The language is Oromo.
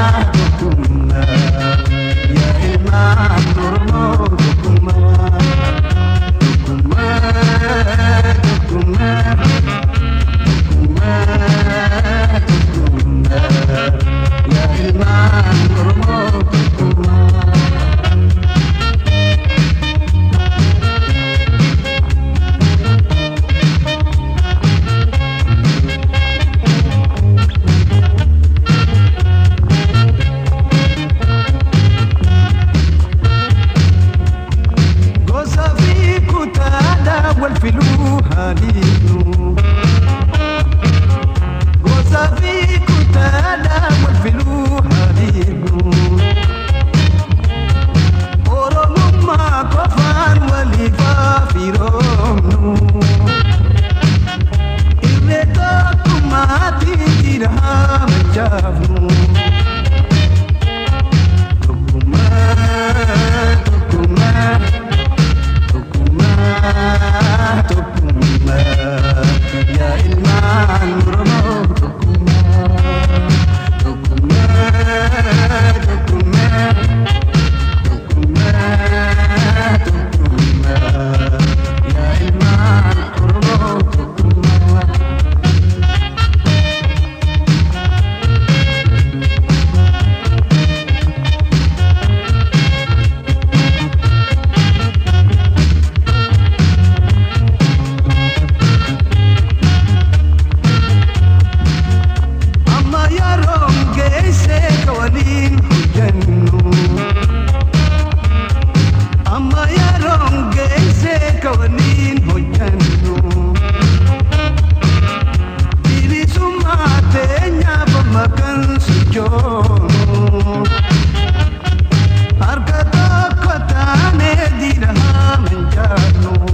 Tokkummaa, yaa ilmaan Oromoo tokkummaa. Tokkummaa, tokkummaa, tokkummaa, tokkummaa, yaa ilmaan Oromoo tokkummaa. Gosa fi kutaadhaa wal filuu haaliinu. Gosa fi kutaadhaa wal filuu haaliinu. Oromummaa qofaan waliif firoomnu. Irree tokkummaatiin jira machaafnu. Tokkummaa, tokkummaa. Tokkummaa, tokkummaa, yaa ilmaan Oromoo tokkummaa. Tokkummaa, tokkummaa, tokkummaa, tokkummaa, yaa ilmaan Oromoo tokkummaa. Amma yeroon geesse ka waliin hojjennu. Amma yeroon geesse ka waliin hojjennu. Bilisummaa teenyaaf amma kan sochoonu. Harka tokko taanee diina haa mancaafnu.